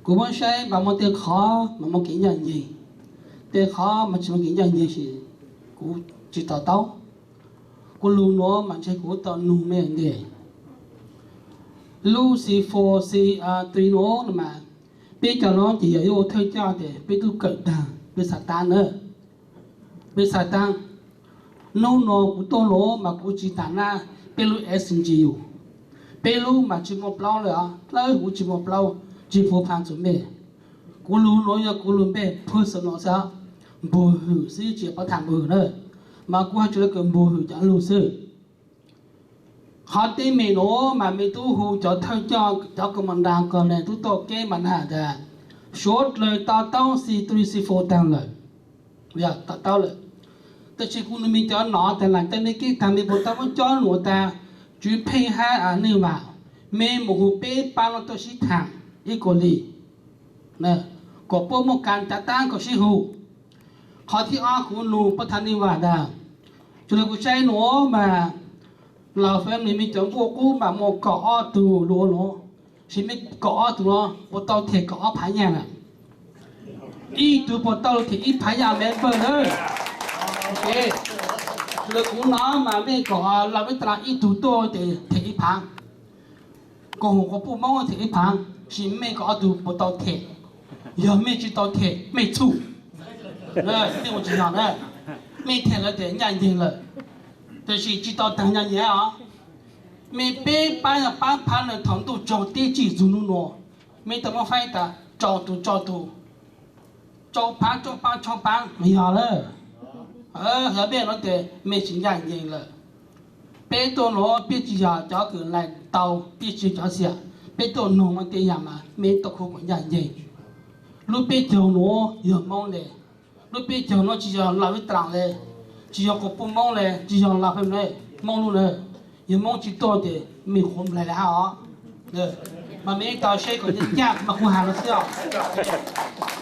Kuv muab saib mas muaj tej qhov mas muaj kev ncaj ncees, tej qhov mas tsis muaj kev ncaj ncees, sis kuv tsis to taub. Kuv lug nuav mas ntshe kuv tau nug mej ntej. Lub C four, C three nuav mas peb cov nuav ces yog ua thawj coj ces peb tub kawm taag, peb xav taab na, peb xav taab. Nub nuav kuv tuaj nuav mas kuv tsis taag na, peb lub S G U, peb lub mas tsis muaj plaub lawm, dlawb huv tsis muaj plaub, tsis fuv phav txug mej. Kuv lug nuav yog kuv lug npe personal xwb, npug hwm xwb, tsis paub thaam npug hwm na, mas kuv has tsis le kws npug hwm cov lug xwb. Qhov teeb meem nuav mas mej tub hu cov thawj coj, cov koo mas nra ko le tub tuaj keb mas na tas, suav dlawg to taub C three C four taag lawm, to taub lawm. Tab sis kuv nug mej cov nov tas na, tej mej keb taag mej puas tau muab cob nuav tas, tswv pheej hab neej vam, mej mus hu peb pab nuav tuaj sib thaam ib kuas li, kom puab muaj kav cav taab kom sib hu. Qhov thib ob kuv nug puab thaam neej vam tas, tsi le kuv saib nuav mas Lawv family mej cov nkuaj qub mas muaj kaum ob tug lug ua nuav, sis mej kaum ob tug nuav puas tau them kaum ob phav yaam na? Ib tug puas tau them ib phav yaam member na? Tsi le kuv nov mas mej kaum, Lawv Vib Tas Las ib tug tuaj ces them ib phav, koom haum quas puj Moob them ib phav, sis mej kaum ob tug puas tau them? Yog mej tsis tau them mej txhuj, mej ua tsis yog na. Mej them lawm ces ncaj ncees lawm, tab sis tsis tau taag ncaj ncees os. Mej peb pab yog pab phav lawm thaum ntuj tsaug teb tsim txug nub nuav, mej tau muab faib tas rau tug rau tug, rau phav rau phav rau phav yog lawm. Yog mej nuav ces mej tsis ncaj ncees lawm. Peb tuaj nuav peb tsis yog cov kws laim tau, peb tsis yog cov xiam, peb tuaj nug mas tej yaam mas mej tau khuv kom ncaj ncees. Lub peb caug nuav yog Moob le, lub peb caug nuav tsis yog Lawv Vib Tas Las le, tsis yog quas puj Moob le, tsis yog Lawv Vib Tas Las le, Moob lub na. Yog Moob tsis tuaj ces mej qhuav nplaig le hab os. Mas mej tau saib kom ncaj mas kuv has nuav xwb os.